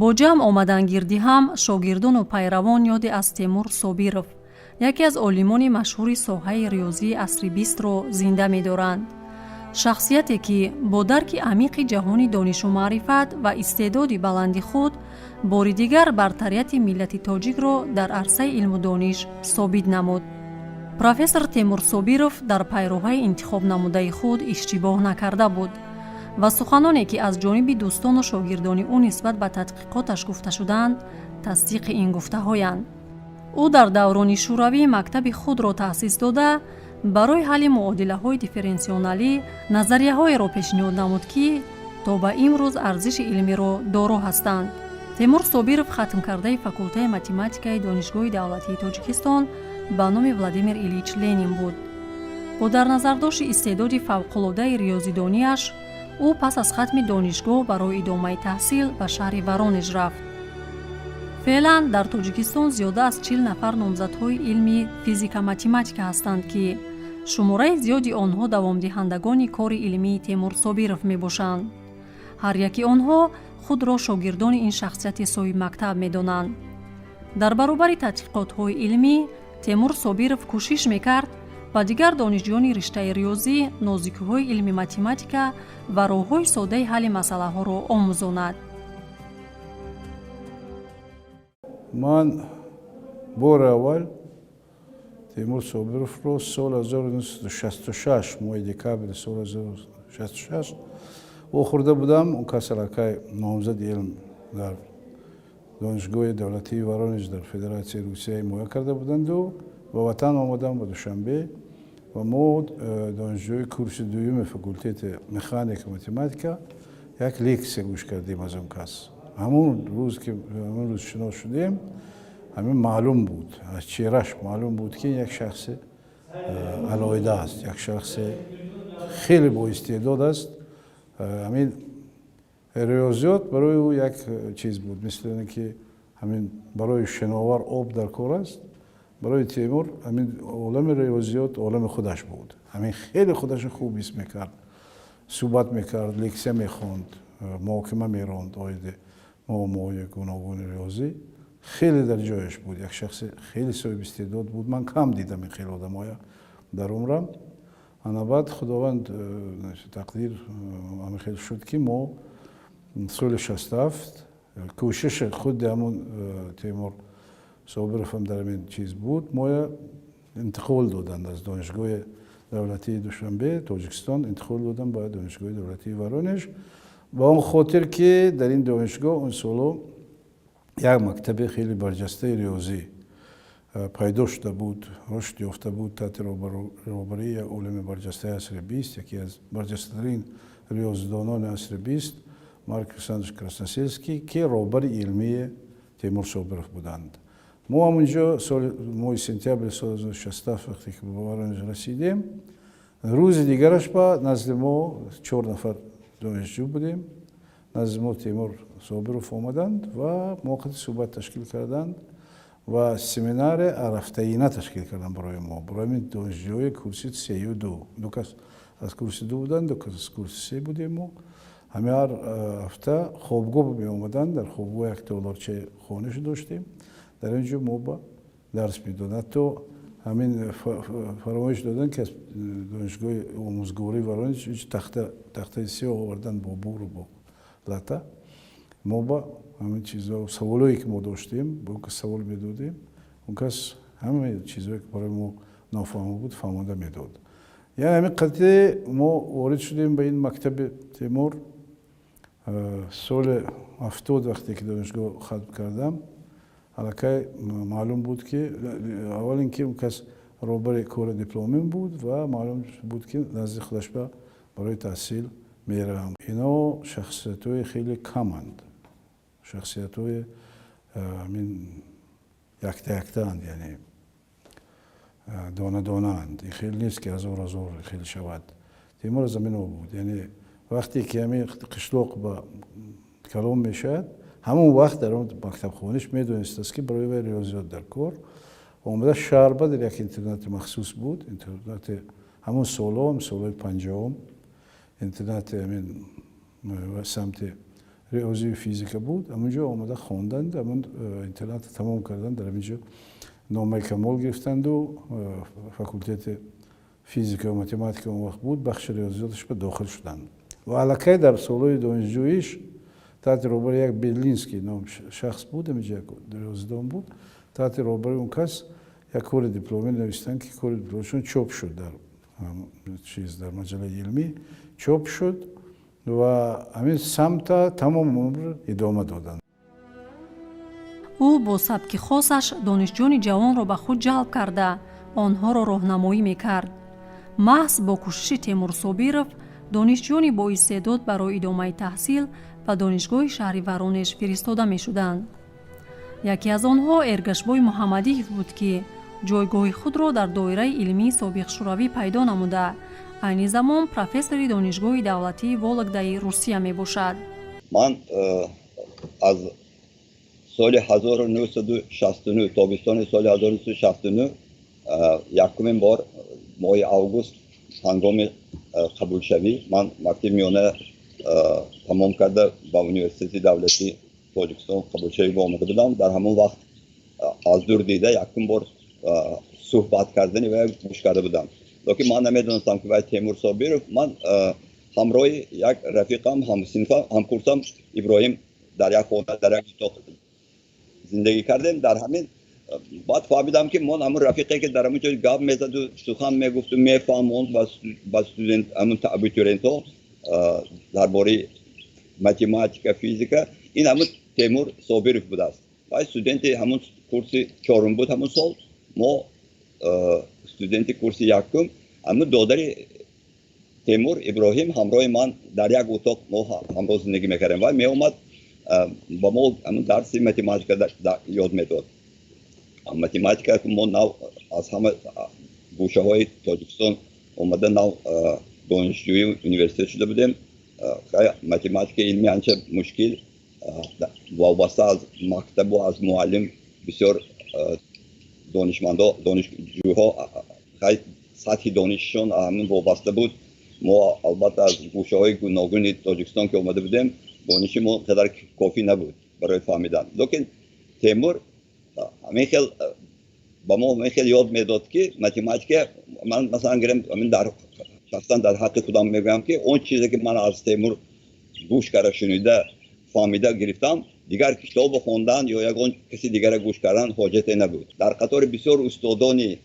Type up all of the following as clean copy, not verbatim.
Бо ҷамъ омадан гирди ҳам шогирдону пайравон ёде аз Темур Собиров, яке аз олимони машҳури соҳаи риёзии асри бистро зинда медоранд. Шахсияте, ки бо дарки амиқи ҷаҳони донишу маърифат ва истеъдоди баланди худ бори дигар бартарияти миллати тоҷикро дар арсаи илму дониш собит намуд. Профессор Темур Собиров дар пайроҳаи интихобнамудаи худ иштибоҳ накарда буд ва суханоне, ки аз ҷониби дӯстону шогирдони ӯ нисбат ба тадқиқоташ гуфта шудаанд, тасдиқи ин гуфтаҳоянд. Ӯ дар даврони шӯравӣ мактаби худро таъсис дода, барои ҳалли муодилаҳои дифференсионалӣ назарияҳоеро пешниҳод намуд, ки то ба имрӯз арзиши илмиро доро ҳастанд. Темур Собиров хатмкардаи факултаи математикаи Донишгоҳи давлатии Тоҷикистон ба номи Владимир Ильич Ленин буд. Бо дар назардошти истеъдоди фавқулодаи риёзидониаш, ӯ пас аз хатми донишгоҳ барои идомаи таҳсил ба шаҳри Воронеж рафт. Феълан дар Тоҷикистон зиёда аз 40 нафар номзадҳои илми физика математика ҳастанд, ки шумораи зиёди онҳо давомдиҳандагони кори илмии Темур Собиров мебошанд. Ҳар яки онҳо худро шогирдони ин шахсияти соҳибмактаб медонанд. Дар баробари тадқиқотҳои илмӣ, Темур Собиров кӯшиш мекард, ба дигар донишҷӯёни риштаи риёзӣ нозикиҳои илми математика ва роҳҳои содаи ҳалли масъалаҳоро омӯзонад. Ман бори аввал Темур Собировро соли 1966, моҳи декабри соли 1966 вохӯрда будам. Он кас аллакай номзади илм дар Донишгоҳи давлатии Воронеж дар Федератсияи Русия ҳимоя карда буданду ба ватан омадам, ба Душанбе, ва мо, донишҷӯи курси дуюми факултети механика математика, як лексия гӯш кардем аз он кас. Ҳамун рӯз, ки ҳамун рӯз шинос шудем, ҳамин маълум буд, аз чеҳраш маълум буд, ки як шахси алоҳида аст, як шахси хеле боистеъдод аст. Ҳамин риёзиёт барои ӯ як чиз буд, мисли оне ки ҳамин барои шиновар об дар кор аст, барои Темур ҳамин олами риёзиёт олами худаш буд. Ҳамин хеле худашро хуб ҳис мекард, суҳбат мекард, лексия мехонд, муҳокима меронд оиди муаммоҳои гуногуни риёзӣ. Хеле дар ҷояш буд, як шахси хеле соҳиби истеъдод буд. Ман кам дидам ин хел одамоя дар умрам. Ана баъд Худованд, тақдир ҳамин хел шуд, ки мо соли 67 кӯшиши худи ҳамун Темур Собировам дар ҳамин чиз буд, моя интиқол доданд аз Донишгоҳи давлатии Душанбе, Тоҷикистон, интиқол доданд ба Донишгоҳи давлатии Воронеж, ба он хотир ки дар ин донишгоҳ он соло як мактаби хеле барҷастаи риёзӣ пайдо шуда буд, рушд ёфта буд таҳти роҳбарии як олими барҷастаи асри бист, яке аз барҷастатарин риёзидонони асри бист, Марк Александрович Красносельский, ки роҳбари илмии Темур Собиров буданд. Мо ҳамунҷо соли моҳи сентябри соли 67, вақте ки ба Воронеж расидем, рӯзи дигараш ба назди мо, чор нафар донишҷӯ будем, назди мо Темур Собиров омаданд ва мо қати суҳбат ташкил карданд ва семинари арафтаина ташкил карданд барои мо, барои ҳамин донишҷӯи курси сею ду. Ду кас аз курси ду буданд, ду кас аз курси се будем. Мо ҳами ҳар ҳафта хобгоҳ меомаданд, дар хобгоҳ як толорчаи хониш доштем, дар ин ҷо мо ба дарс медоданд. Ҳатто ҳамин фаромоиш доданд, ки аз Донишгоҳи омӯзгории Воронеж тахтаи сиёҳ оварданд бо буру бо лата. Мо ба ҳамин чизо, саволое ки мо доштем, бо кас савол медодем, он кас ҳамаи чизое ки барои мо нофаҳмо буд, фаҳмонда медод. Яъне ҳамин қатъе мо ворид шудем ба ин мактаби Темур. Соли 70, вақте ки донишгоҳ хатм кардам, аллакай маълум буд, ки аввал ин ки он кас роҳбари кори дипломим буд ва маълум буд, ки назди худаш ба барои таҳсил меравам. Ино шахсиятҳои хеле каманд, шахсиятҳои ҳамин якта яктаанд, яъне дона донаанд. Ин хел нест, ки ҳазор ҳазор хел шавад. Темур аз ҳамино буд. Яъне вақте ки ҳамин қишлоқ ба калом мешавад, ҳамон вақт дар он мактабхониш медонистааст, ки барои вай риёзиёт дар кор. Омада шаҳр ба дар як интернати махсус буд, интернати ҳамон солҳо, солҳои 50-ум, интернати ҳамин самти риёзию физика буд, ҳамонҷо омада хонданд, ҳамон интерната тамом карданд, дар ҳамин ҷо номаи камол гирифтанду факултети физика ва математика он вақт буд, бахши риёзиёташ ба дохил шуданд. Ва аллакай дар солҳои донишҷӯиш таҳти роҳбари як Берлинский ном шахс буд, ҳаминҷо як риёзидон буд, таҳти роҳбари он кас як кори дипломӣ навиштанд, ки кори дипломишон чоп шуд дар чиз, дар маҷаллаи илмӣ чоп шуд ва ҳамин самта тамом умр идома доданд. Ӯ бо сабки хосаш донишҷӯёни ҷавонро ба худ ҷалб карда, онҳоро роҳнамоӣ мекард. Маҳз бо кӯшиши Темур Собиров донишҷӯёни боистеъдод барои идомаи таҳсил ба донишгоҳи шаҳри Воронеж фиристода мешуданд. Яке аз онҳо Эргашбой Муҳаммадиев буд, ки ҷойгоҳи худро дар доираи илмии собиқ Шӯравӣ пайдо намуда, айни замон профессори Донишгоҳи давлатии Вологдаи Русия мебошад. Ман аз соли 1969, тобистони соли 1969, якумин бор моҳи август, ҳангоми қабулшавӣ, ман мактаби миёна тамом карда, ба Университети давлатии Тоҷикистон қабулшавӣ омада будам. Дар ҳамон вақт аз дур дида, якум бор суҳбат кардани вай гӯш карда будам, лекин ман намедонистам, ки вай Темур Собиров. Ман ҳамроҳи як рафиқам, ҳамсинфам, ҳамкурсам Иброҳим дар як хона, дар як утоқ зиндагӣ кардем. Дар ҳамин баъд фаҳмидам, ки мо ҳамун рафиқе, ки дар ҳамун ҷой гап мезаду сухан мегуфту мефаҳмонд ба студент, ҳамун абитуриентҳо дар бораи математика, физика, ин ҳамун Темур Собиров будааст. Вай студенти ҳамун курси чорум буд ҳамун сол, мо студенти курси якум. Ҳамун додари Темур Иброҳим ҳамроҳи ман дар як утоқ мо ҳамроҳ зиндагӣ мекардем. Вай меомад, ба мо ҳамун дарси математика ёд медод. Математика мо нав аз ҳама гӯшаҳои Тоҷикистон омада, нав донишҷӯи университет шуда будем. Математика илми анча мушкил, вобаста аз мактабу аз муаллим. Бисёр донишмандо, донишҷӯҳо сатҳи донишшон ҳамин вобаста буд. Мо албатта аз гӯшаҳои гуногуни Тоҷикистон ки омада будем, дониши мо қадар кофӣ набуд барои фаҳмидан. Лекин Темур ҳамин хел ба мо ҳамин хел ёд медод, ки математика, ман масалан гирем, ҳамин дар шахсан дар ҳаққи худам мегӯям, ки он чизе, ки ман аз Темур гӯш карда, шунида, фаҳмида гирифтам, дигар китобу хондан ё ягон каси дигара гӯш кардан ҳоҷате набуд. Дар қатори бисёр устодони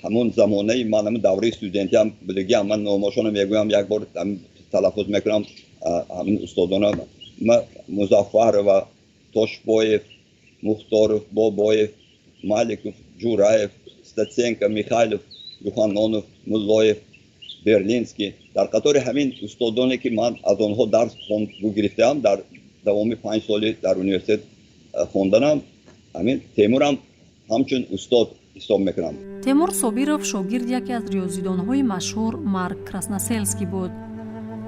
ҳамон замонаи ман, ҳамон давраи студентиам будагиам, ман номошонро мегӯям, як бор талаффуз мекунам ҳамин устодона: Музаффарова, Тошбоев, Мухторов, Бобоев, Маликов, Ҷураев, Стаценко, Михайлов, Юханонов, Муллоев, Берлинский. Дар қатори ҳамин устодоне, ки ман аз онҳо дарс гирифтаам дар давоми 5 соли дар университет хонданам, ҳамин Темурам ҳамчун устод ҳисоб мекунам. Темур Собиров шогирди яке аз риёзидонҳои машҳур Марк Красноселский буд.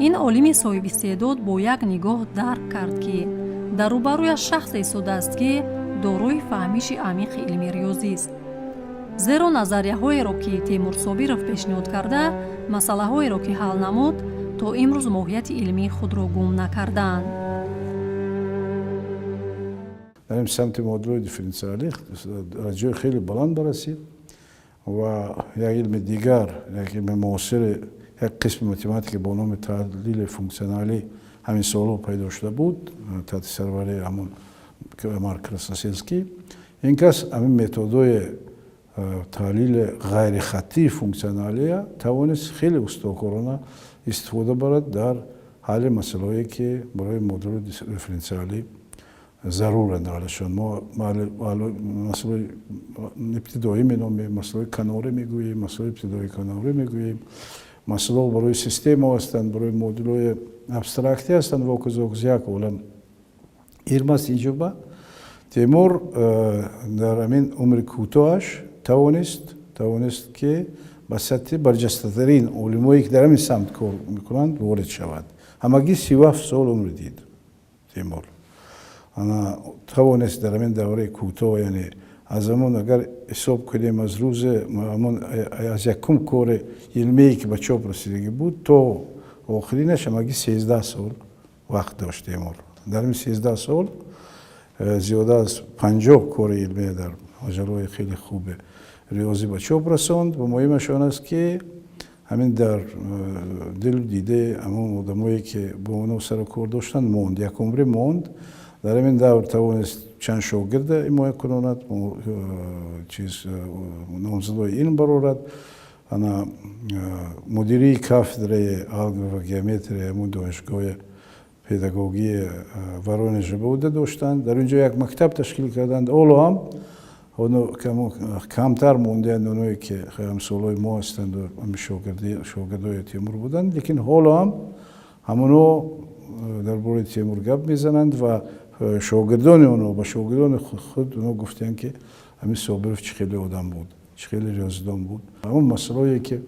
Ин олими соҳибистеъдод бо як нигоҳ дарк кард, ки дар рӯбарӯяш шахсе истодааст, ки дорои фаҳмиши амиқи илми риёзист, зеро назарияҳоеро, ки Темур Собиров пешниҳод карда, масъалаҳоеро, ки ҳал намуд, то имрӯз моҳияти илмии худро гум накардаанд. Дар ин самти муодилои дифференсиалӣ ҷои хеле баланд барасид ва як илми дигар, як илми муосири, як қисми математика бо номи таҳлили функсионалӣ ҳамин солҳо пайдо шуда буд таҳти сарварии ҳамон Марк Красноселский. Ин кас ҳамин методҳои таҳлили ғайрихаттии функсионалия тавонист хеле устокорона истифода барад дар ҳалли масъалаҳое, ки барои муодилои дифференсиалӣ заруранд ҳалашон. Мо масъалаи ибтидоӣ меномем, масъалаи канорӣ мегӯем, масъалаи ибтидои канорӣ мегӯем, масъалаҳо барои система ҳастанд, барои муодилои абстрактӣ ҳастанд ва оказа як олам илм аст. Инҷоба Темур дар ҳамин умри кӯтоҳаш тавонист, ки ба сатҳи барҷастатарин олимое, ки дар ҳамин самт кор мекунанд, ворид шавад. Ҳамагӣ 37 сол умр дид Темур. Тавонист дар ҳамин давраи кӯтоҳ, яъне аз ҳамон, агар ҳисоб кунем, аз рӯзи ҳамон, аз якум кори илмие, ки ба чоп расидагӣ буд, то охиринаш ҳамагӣ 13 сол Вақт дошт Темур. Дар ин 13 сол зиёда аз 50 кори илмия дар маҷаллаҳои хеле хуби риёзӣ ба чоп расонд. Ва муҳимаш он аст, ки ҳамин дар дилу дидаи ҳамон одамое, ки бо онҳо сару кор доштанд, монд, якумрӣ монд. Дар ҳамин давр тавонист чанд шогирда ҳимоя кунонад, чиз, номзадои илм барорад. Ана мудирии кафедраи алгебра ва геометрия ҳамун донишгоҳи педагогии Воронежа ба уҳда доштанд. Дар он ҷо як мактаб ташкил карданд. Ҳоло ҳам камтар мондаанд оное, ки ҳамсолҳои мо ҳастанд, шогирдои Темур буданд, лекин ҳоло ҳам ҳамоно дар бораи Темур гап мезананд ва шогирдони онҳо ба шогирдони худ онҳо гуфтанд, ки ҳамин Собиров чӣ хеле одам буд, чӣ хеле риёзидон буд. Ҳамон масъалаое, ки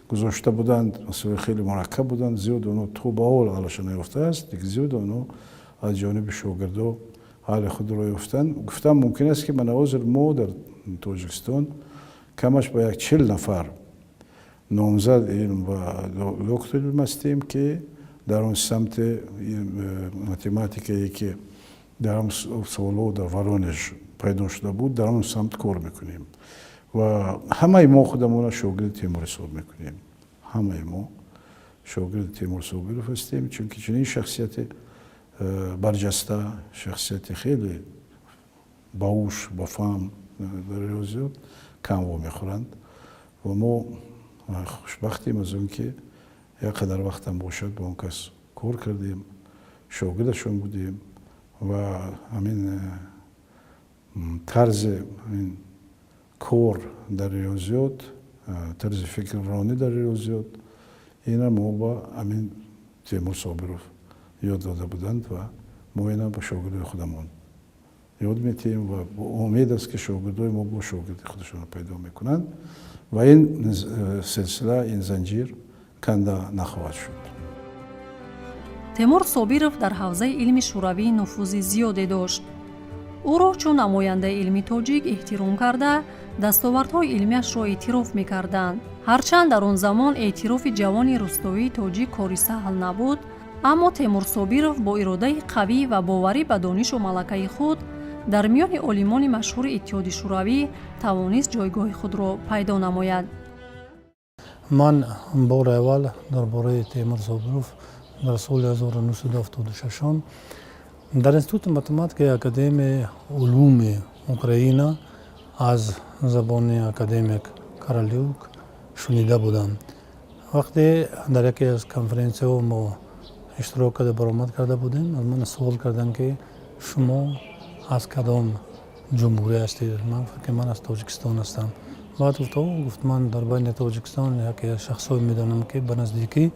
гузошта буданд, масъалаи хеле мураккаб буданд. Зиёд онҳо то ба ҳол ҳаллаша наёфтааст, лекин зиёд онҳо аз ҷониби шогирдо ҳалли худро ёфтанд. Гуфтан мумкин аст, ки мана ҳозир мо дар Тоҷикистон камаш ба як 40 нафар номзад илм ва доктор илм ҳастем, ки дар он самти математикае, ки дар он солҳо дар Воронеж пайдо шуда буд, дар он самт кор мекунем. Ва ҳамаи мо худамона шогирди Темур ҳисоб мекунем. Ҳамаи мо шогирди Темур Собиров ҳастем, чунки чунин шахсияти барҷаста, шахсияти хеле баҳуш, бафаҳм дар риёзиёт кам вомехӯранд. Ва мо хушбахтем аз он ки як қадар вақтам бошад, бо он кас кор кардем, шогирдашон будем ва ҳамин тарзи ҳамин кор дар риёзиёт, тарзи фикрронӣ дар риёзиёт, ина мо ба ҳамин Темур Собиров ёд дода буданд ва мо ина ба шогирдои худамон ёд метиҳем. Ва умед аст, ки шогирдои мо бо шогирди худашонро пайдо мекунанд ва ин силсила, ин занҷир канда нахоҳад шуд. Темур Собиров дар ҳавзаи илми шӯравӣ нуфузи зиёде дошт. Ӯро чун намояндаи илми тоҷик эҳтиром карда, дастовардҳои илмиашро эътироф мекарданд. Ҳарчанд дар он замон эътирофи ҷавони рустоии тоҷик кори саҳл набуд, аммо Темур Собиров бо иродаи қавӣ ва боварӣ ба донишу малакаи худ дар миёни олимони машҳури Иттиҳоди Шӯравӣ тавонист ҷойгоҳи худро пайдо намояд. Ман бори аввал дар бораи Темур Собиров дар соли 1976 дар Институти математикаи Академияи улуми Украина аз забони академик Королюк шунида будам. Вақте дар яке аз конференсияҳо мо иштирок карда, баромад карда будем, аз ман суол карданд, ки шумо аз кадом ҷумҳурӣ ҳастед. Ман гуфтам, ки ман аз Тоҷикистон ҳастам. Баъд гуфт, гуфт: «Ман дар байни Тоҷикистон яке аз шахсҳое медонам, ки ба наздикӣ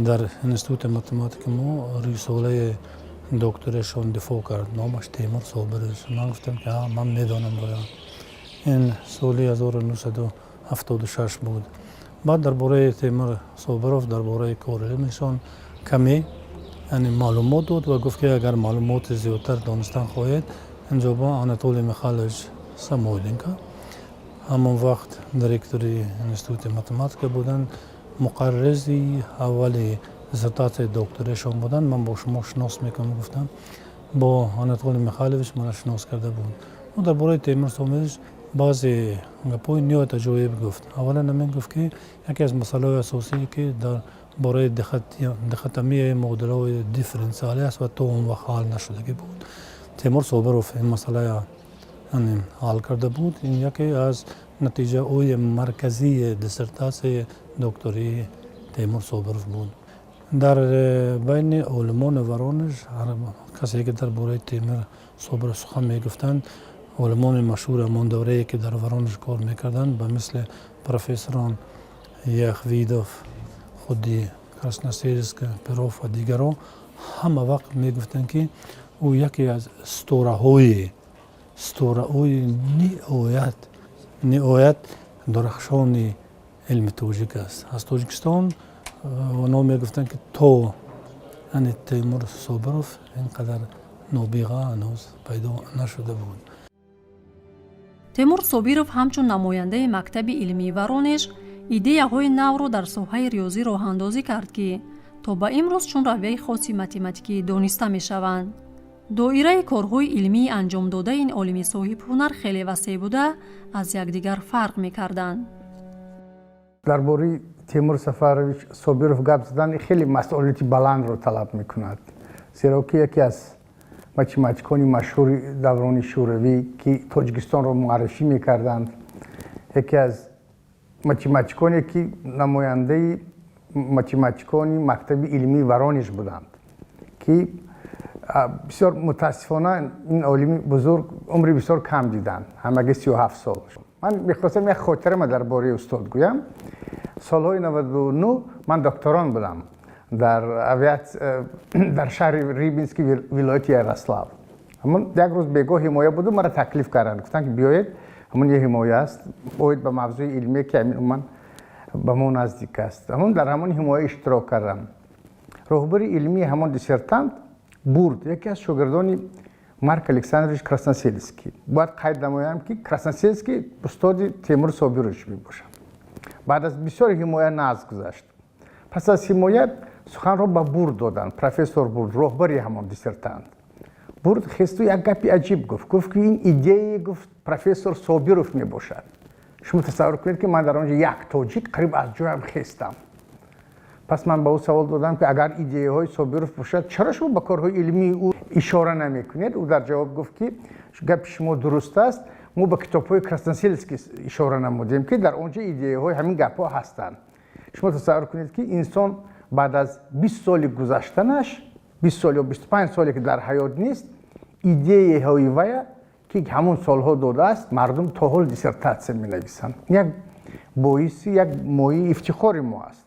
дар Институти математика мо рисолаи докторашон дифоъ кард, номаш Темур Собиров». Ман гуфтам, ки ман медонам боя. Ин соли 1976 буд. Баъд дар бораи Темур Собиров, дар бораи кори илмишон каме, яъне, маълумот дод ва гуфт, ки агар маълумоти зиёдтар донистан хоҳед, инҷо бо Анатолий Михайлович Самойленко, ҳамон вақт директори Институти математика буданд, муқарризи аввали диссертатсияи докториашон буданд, ман бо шумо шинос мекунам, гуфтам. Бо Анатолий Михайлович мана шинос карда буд. Ӯ дар бораи Темур Собирович баъзе гапҳои ниҳоят аҷоиб гуфт. Аввалан, ҳамин гуфт, ки яке аз масъалаҳои асосие, ки дар бораи дихотомияи муодилаҳои дифференсиалӣ аст ва то он вақт ҳал нашудагӣ буд, Темур Собиров ин масъалая ҳал карда буд. Ин яке аз натиҷаҳои марказии диссертатсияи доктории Темур Собиров буд. Дар байни олимони Воронеж касе, ки дар бораи Темур Собиров сухан мегуфтанд, олимони машҳури ҳамон даврае, ки дар Воронеж кор мекарданд, ба мисли профессорон Яхвидов, худи Красносельский, Перов ва дигарон, ҳама вақт мегуфтанд, ки ӯ яке аз ситораҳои ниҳоят дурахшони илми тоҷик аст. Аз Тоҷикистон онҳо мегуфтанд, ки то яъне Темур Собиров ин қадар нобиға ҳанӯз пайдо нашуда буд. Темур Собиров ҳамчун намояндаи мактаби илмии Воронеж идеяҳои навро дар соҳаи риёзӣ роҳандозӣ кард, ки то То ба имрӯз чун равияи хоси математикӣ дониста мешаванд. Доираи корҳои илмии анҷомдодаи ин олими соҳибҳунар хеле васеъ буда, аз якдигар фарқ мекарданд. Дар бораи Темур Сафарович Собиров гап задан хеле масъулияти баландро талаб мекунад, зеро ки яке аз математикони машҳури даврони шӯравӣ, ки Тоҷикистонро муаррифӣ мекарданд, яке аз математиконе, ки намояндаи математикони мактаби илмии Воронеж буданд, ки бисёр мутаассифона ин олими бузург умри бисёр кам диданд, ҳамагӣ 37 сол. Ман мехостам як хотирама дар бораи устод гӯям. Солҳои 99 ман докторон будам дар дар шаҳри Рыбински, вилояти Ярослав. Ҳамон як рӯз бегоҳ ҳимоя буду маро таклиф карданд, гуфтанд, ки биёед, ҳамон е ҳимоя аст оид ба мавзӯи илмие, ки ҳамин умуман ба мо наздик аст. Ҳамон дар ҳамон ҳимоя иштирок кардам. Роҳбари илмии ҳамон диссертант бурд яке аз шогирдони Марк Александрович Красносельский. Бояд қайд намоям, ки Красносельский устоди Темур Собирович мебошад. Баъд аз бисёр ҳимоя нағз гузашт. Пас аз ҳимоя суханро ба Бурд доданд. Профессор Бурд, роҳбари ҳамон диссертант Бурд, хесту як гапи аҷиб гуфт. Гуфт, ки ин идеяи, гуфт, профессор Собиров мебошад. Шумо тасаввур кунед, ки ман дар он ҷо як тоҷик қариб аз ҷоям хестам. Пас ман ба ӯ савол додам, ки агар идеяҳои Собиров бошад, чаро шумо ба корҳои илмии ӯ ишора намекунед? Ӯ дар ҷавоб гуфт, ки гапи шумо дуруст аст, мо ба китобҳои Красносельский ишора намудем, ки дар он ҷо идеяҳои ҳамин гапҳо ҳастанд. Шумо тасаввур кунед, ки инсон баъд аз 20 соли гузаштанаш, 20 сол ё 25 соле, ки дар ҳаёт нест, идеяҳои вая, ки ҳамон солҳо додааст, мардум то ҳол диссертатсия менависанд. Як боиси як мояи ифтихори мо аст.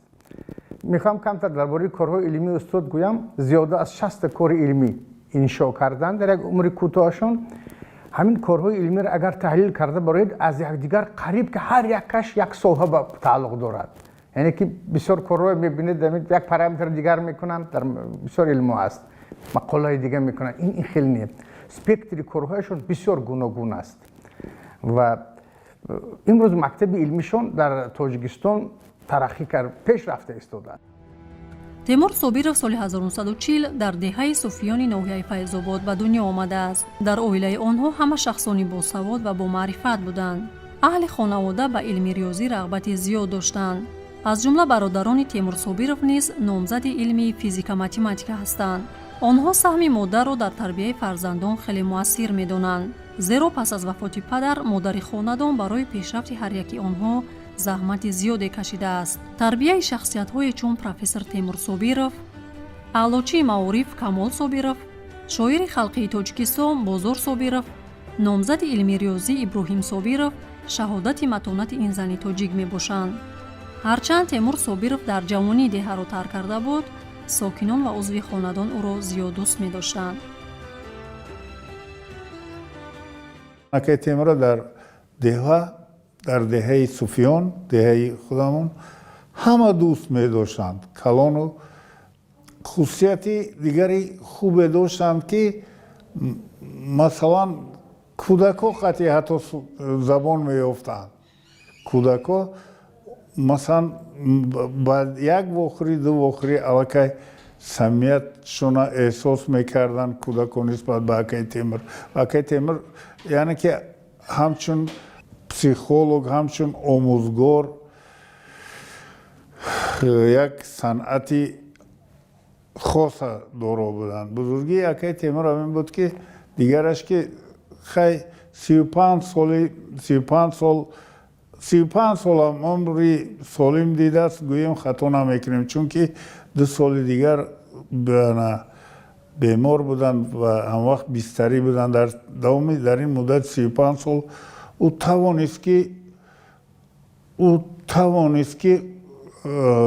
Мехоҳам камтар дар бораи корҳои илмии устод гӯям. Зиёда аз 60-та кори илмӣ иншо карданд дар як умри кӯтоҳашон. Ҳамин корҳои илмиро агар таҳлил карда бароед, аз якдигар қариб ки ҳар якаш як соҳа ба тааллуқ дорад. Яъне ки бисёр корҳое мебинед, як параметр дигар мекунанд, дар бисёр илмҳо аст, мақолаи дигар мекунанд. Ин хел не, спектри корҳояшон бисёр гуногун аст ва имрӯз мактаби илмишон дар Тоҷикистон тараққӣ кард, пеш рафта истодааст. Темур Собиров соли 1940 дар деҳаи Суфиёни ноҳияи Файзобод ба дунё омадааст. Дар оилаи онҳо ҳама шахсони босавод ва бомаърифат буданд. Аҳли хонавода ба илми риёзӣ рағбати зиёд доштанд. Аз ҷумла бародарони Темур Собиров низ номзади илми физика математика ҳастанд. Онҳо саҳми модарро дар тарбияи фарзандон хеле муассир медонанд, зеро пас аз вафоти падар модари хонадон барои пешрафти ҳар яки онҳо заҳмати зиёде кашидааст. Тарбияи шахсиятҳое чун профессор Темур Собиров, аълочии маориф Камол Собиров, шоири халқии Тоҷикистон Бозор Собиров, номзади илми риёзӣ Иброҳим Собиров шаҳодати матонати ин зани тоҷик мебошанд. Ҳарчанд Темур Собиров дар ҷавонӣ деҳаро тарк карда буд, сокинон ва узви хонадон ӯро зиёд дӯст медоштанд. Акай Темура дар деҳа, дар деҳаи Суфиён, деҳаи худамон, ҳама дӯст медоштанд. Калону хусусияти дигари хубе доштанд, ки масалан кӯдакҳо қатъи ҳатто забон меёфтанд. Кӯдакҳо масалан ба як вохӯрӣ, ду вохӯрӣ аллакай самимиятшона эҳсос мекарданд кӯдакҳо нисбат ба акаи Темур. Акаи Темур, яъне ки ҳамчун психолог, ҳамчун омӯзгор як санъати хоса доро буданд. Бузургии акаи Темур ҳамин буд, ки дигараш ки хай 35 соли, 35 сол, 35 солам умри солим дидааст, гӯем, хато намекунем, чунки 2 соли дигар бемор буданд ва ҳамвақт бистарӣ буданд. Дар давоми дар ин муддати 35 сол ӯ тавонист, ки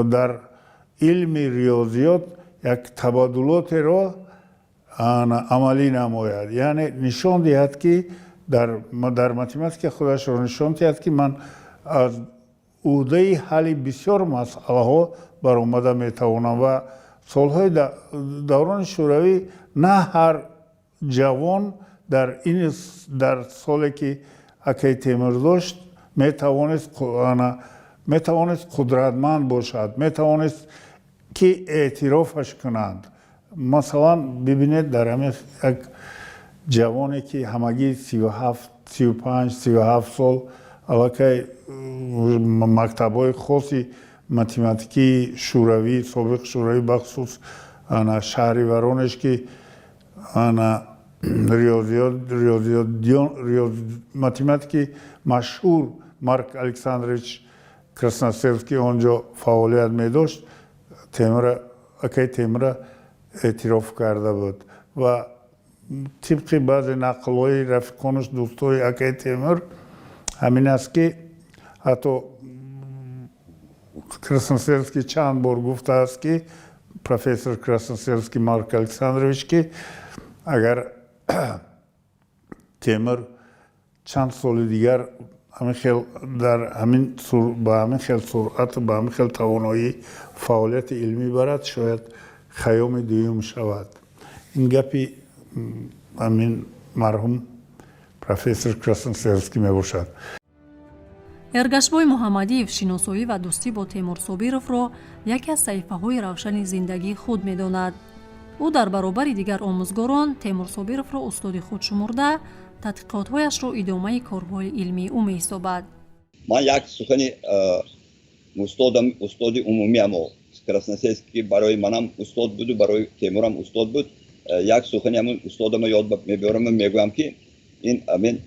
дар илми риёзиёт як табаддулотеро амалӣ намояд, яъне нишон диҳад, ки дар математика худашро нишон диҳад, ки ман аз ӯҳдаи ҳалли бисёр масъалаҳо баромада метавонам. Ва солҳои даврони шӯравӣ на ҳар ҷавон дар ин дар соле, ки акаи Темур дошт, метавонист қудратманд бошад, метавонист. Ки эътирофаш кунанд. Масалан, бибинед, дар ҳамин як ҷавоне, ки ҳамагӣ 37, 35, 37 сол, аллакай мактабҳои хоси математикии Шӯравӣ, собиқ Шӯравӣ, бахусус ана шаҳри Воронеж, ки ана риёзиёт, математики машҳур Марк Александрович Красносельский он ҷо фаъолият медошт, Темура, акаи Темура эътироф карда буд. Ва тибқи баъзе нақлҳои рафиқонаш, дӯстои акаи Темур ҳамин аст, ки ҳатто Красносельский чанд бор гуфтааст, ки профессор Красносельский Марк Александрович, ки агар Темур чанд соли дигар ҳамин хел дар ҳамин ба ҳамин хел суръату ба ҳамин хел тавоноӣ фаъолияти илмӣ барад, шояд Хайёми дуюм шавад. Ин гапи ҳамин марҳум профессор Красносельский мебошад. Эргашбой Муҳаммадиев шиносоӣ ва дӯстӣ бо Темур Собировро яке аз саҳифаҳои равшани зиндагии худ медонад. Ӯ дар баробари дигар омӯзгорон Темур Собировро устоди худ шумурда, тадқиқотҳояшро идомаи корҳои илмии ӯ меҳисобад. Ман як сухани устодам, устоди умумиамо Красносельский, барои манам устод буду, барои Темурам устод буд, як сухани ҳамун устодама ёд мебиёрам, мегӯям, ки ин амин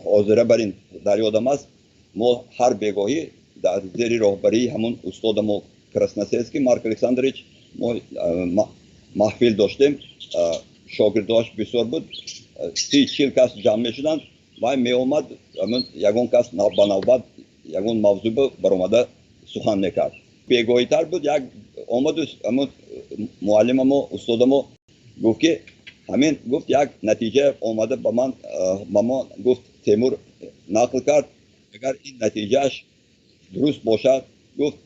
ҳозира бар ин дар ёдам аст. Мо ҳар бегоҳӣ дар зери роҳбарии ҳамун устодамо Красносельский Марк Александрович мо маҳфил доштем. Шогирдош бисёр буд, 30-40 кас ҷамъ мешуданд. Вай меомад, ягон кас ба навбат ягон мавзӯъ баромада сухан мекард. Бегоҳитар буд, як омаду ҳамун муаллимамо, устодамо гуфт, ки ҳамин, гуфт, як натиҷа омада ба ман, ба мо, гуфт, Темур нақл кард, агар ин натиҷааш дуруст бошад, гуфт,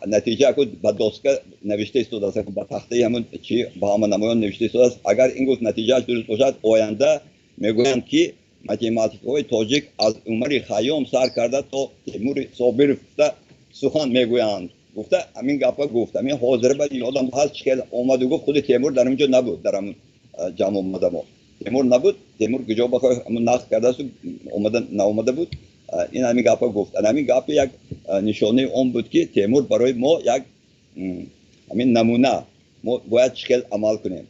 натиҷа ба доска навишта истодааст, ба тахтаи ҳамун чи ба ҳама намоён навишта истодааст, агар ин, гуфт, натиҷааш дуруст бошад, оянда мегӯянд, ки математикҳои тоҷик аз Умари Хайём сар карда то Темури Собиров гуфта сухан мегӯянд, гуфта ҳамин гапа гуфт. Ҳамин ҳозира ба ёдам ҳаст, чӣ хел омаду гуфт. Худи Темур дар инҷо набуд, дар ҳамун ҷамъ омадамо Темур набуд. Темур куҷо ба ҳамун нақл кардааст, омада наомада буд, ин ҳамин гапа гуфт. Ҳамин гапи як нишонаи он буд, ки Темур барои мо як ҳамин намуна, мо бояд чӣ хел амал кунем.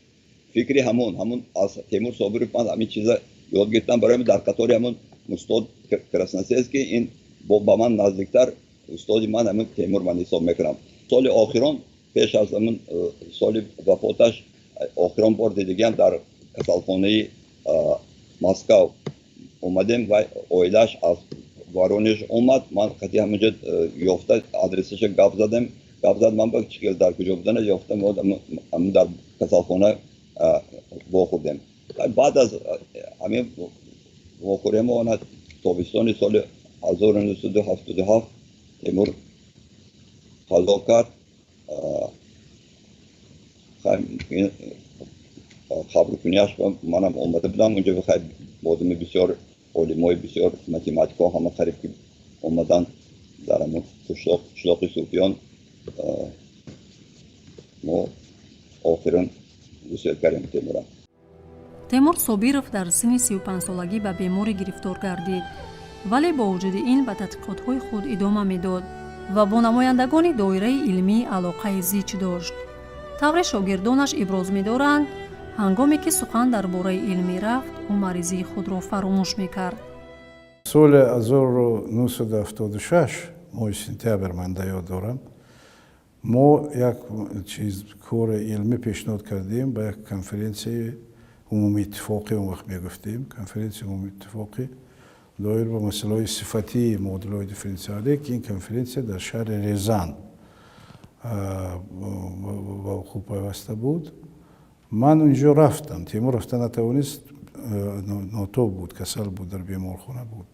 Фикри ҳамун аз Темур Собиров ман ҳамин чиза ёд гирифтам. Барои дар қатори ҳамун устод Красносельский ин ба ман наздиктар устоди ман ҳамин Темур ман ҳисоб мекунам. Соли охирон, пеш аз ҳамун соли вафоташ, охирон бор дидагиам дар касалхонаи Москав омадем ва оилааш аз Воронеж омад. Ман қати ҳамунҷо ёфта адресаша гап задем, гап зад ман ба чӣ хел дар куҷо будана ёфтам, ҳамун дар касалхона вохӯрдем. Баъд аз ҳамин вохӯремо она тобистони соли 1977 Темур қазо кард. Қабркунияш манам омада будам унҷо. Одами бисёр, олимои бисёр, математикҳо ҳама қариб ки омаданд дар ҳамун қишлоқи Суфиён. Мо охирин гусел кардем Темура. Темур Собиров дар синни 35-солагӣ ба беморӣ гирифтор гардид, вале бо вуҷуди ин ба тадқиқотҳои худ идома медод ва бо намояндагони доираи илмӣ алоқаи зич дошт. Тавре шогирдонаш иброз медоранд, ҳангоме ки сухан дар бораи илм мерафт, ӯ маризии худро фаромӯш мекард. Соли 1976, моҳи сентябр, ман да ёд дорам, мо як чиз, кори илмӣ пешниҳод кардем ба як конференсияи умумииттифоқӣ, он вақт мегуфтем конференсияи умумииттифоқӣ доир ба масъалаҳои сифатии модулҳои дифференсиалӣ, ки ин конференсия дар шаҳри Резан ба вуқӯъ пайваста буд. Ман унҷо рафтам, Темур рафта натавонист, нотоб буд, касал буд, дар беморхона буд.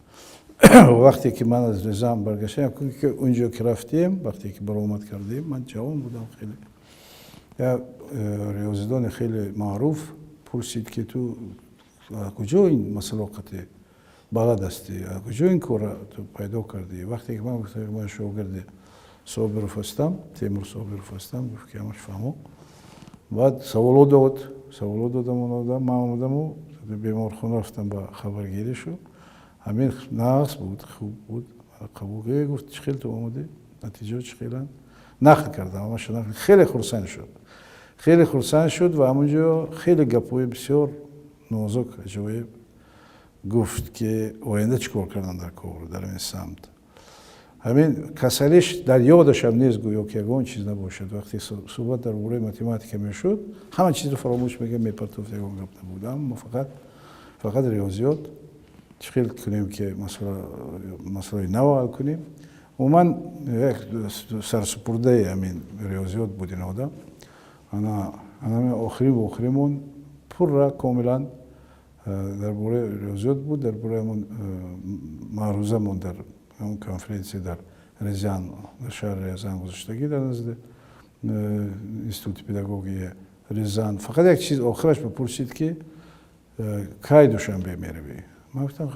Вақте ки ман аз Резан баргаштам, ки унҷо ки рафтем, вақте ки баромад кардем, ман ҷавон будам хеле, як риёзидони хеле маъруф пурсид, ки ту куҷо ин масъало қати балад ҳастӣ, куҷо ин корра ту пайдо кардӣ? Вақте ки ман гуфтам, ман шогирди Собиров ҳастам, Темур Собиров ҳастам. Гуфт, ки ҳамаш фаҳмо. Баъд саволо дод, саволо додам, одам. Ман омадаму беморхона рафтам ба хабаргирӣ шу. Ҳамин нағз буд, хуб буд, қабул. Гуфт: «Чӣ хел ту омадӣ, натиҷаҳо чӣ хеланд?» Нақл кардам ҳамаша, нақл. Хеле хурсанд шуд, хеле хурсанд шуд ва ҳамонҷо хеле гапҳои бисёр нозук, аҷоиб гуфт, ки оянда чӣ кор кардан дар кор дар ин самт. Ҳамин касалиш дар ёдашам нест, гӯё ки ягон чиз набошад. Вақте суҳбат дар бораи математика мешуд, ҳама чизро фаромӯш мекард, мепартофт, ягон гап набуд. Аммо фақат, фақат риёзиёт, чӣ хел кунем, ки масъалаи нав ҳал кунем. Умуман, як сарсупурдаи ҳамин риёзиёт буд ин одам. Ана охирин вохӯримон пурра, комилан дар бораи риёзиёт буд, дар бораи ҳамон маърузамон дар ҳамон конференсия дар Рязан, дар шаҳри Рязан гузаштагӣ, дар назди институти педагогии Рязан. Фақат як чиз охираш бипурсид, ки кай Душанбе меравӣ? Ман гуфтам,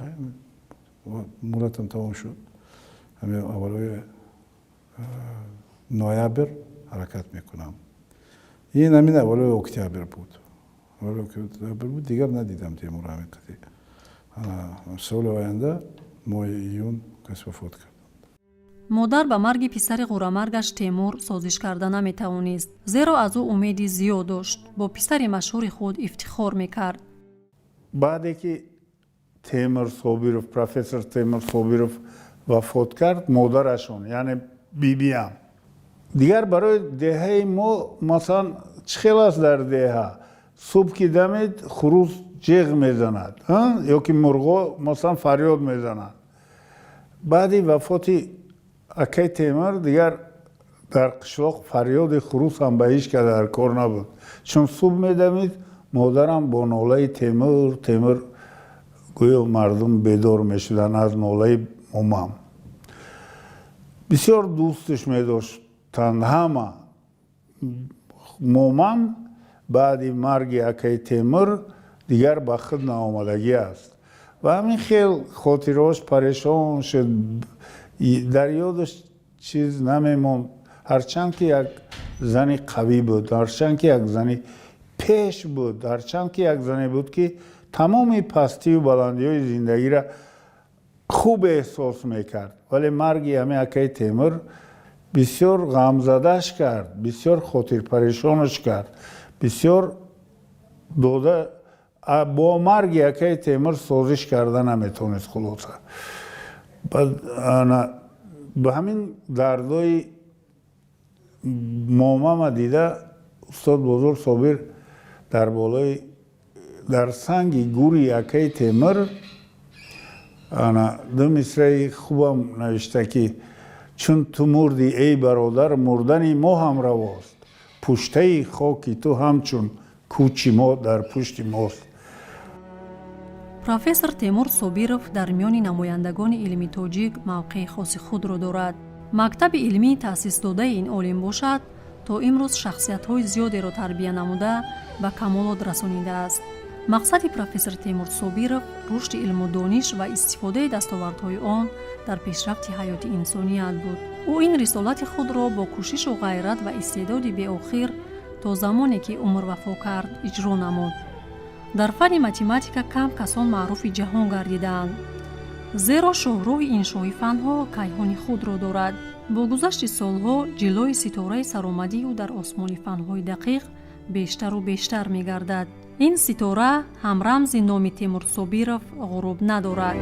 муҳлатам тамом шуд, ҳамин аввалои ноябр ҳаракат мекунам. Ин ҳамин аввалои октябр буд, аввалои октябр буд. Дигар надидам Темур. Ҳамин қади соли оянда, моҳи июн, кас вафот кард. Модар ба марги писари ғурамаргаш Темур созиш карда наметавонист, зеро аз ӯ умеди зиёд дошт, бо писари машҳури худ ифтихор мекард. Баъде ки Темур Собиров, профессор Темур Собиров вафот кард, модарашон, яъне бибиам, дигар барои деҳаи мо, масалан, чӣ хел аст дар деҳа: субҳ ки дамед, хурӯс ҷеғ мезанад ё ки мурғо, масалан, фарёд мезананд. Баъди вафоти акай Темур дигар дар қишлоқ фарёди хурӯс ҳам ба ҳеҷ кас дар кор набуд, чун субҳ медамид, модарам бо нолаи «Темур, Темур» гӯё мардум бедор мешуданд аз нолаи момам. Бисёр дӯстш медоштанд ҳама. Момам баъди марги акаи Темур дигар ба худ наомадагӣ аст ва ҳамин хел хотираҳош парешон шуд, дар ёдаш чиз намемонд. Ҳарчанд ки як зани қавӣ буд, ҳарчанд ки як зани пеш буд, ҳарчанд ки як зане буд, ки тамоми пастию баландиҳои зиндагиро хуб эҳсос мекард, вале марги ҳамин акаи Темур бисёр ғамзадаш кард, бисёр хотирпарешонаш кард, бисёр дода. Бо марги акаи Темур созиш карда наметавонист. Хулоса, ба ҳамин дардои момама дида, устод Бозор Собир дар болои, дар санги гури акаи Темур ана ду мисраи хубам навишта, ки чун ту мурдӣ, эй бародар, мурдани мо ҳам равост, пуштаи хоки ту ҳамчун кӯчи мо дар пушти мост. Профессор Темур Собиров дар миёни намояндагони илми тоҷик мавқеи хоси худро дорад. Мактаби илмии таъсисдодаи ин олим бошад, то имрӯз шахсиятҳои зиёдеро тарбия намуда, ба камолот расонидааст. Мақсади профессор Темур Собиров рушди илму дониш ва истифодаи дастовардҳои он дар пешрафти ҳаёти инсоният буд. Ӯ ин рисолати худро бо кӯшишу ғайрат ва истеъдоди беохир то замоне ки умр вафо кард, иҷро намуд. Дар фанни математика кам касон маъруфи ҷаҳон гардидаанд, зеро шоҳроҳи ин шоҳи фанҳо кайҳони худро дорад. Бо гузашти солҳо ҷилои ситораи саромадии ӯ дар осмони фанҳои дақиқ бештару бештар мегардад. Ин ситора ҳамрамзи номи Темур Собиров ғуруб надорад.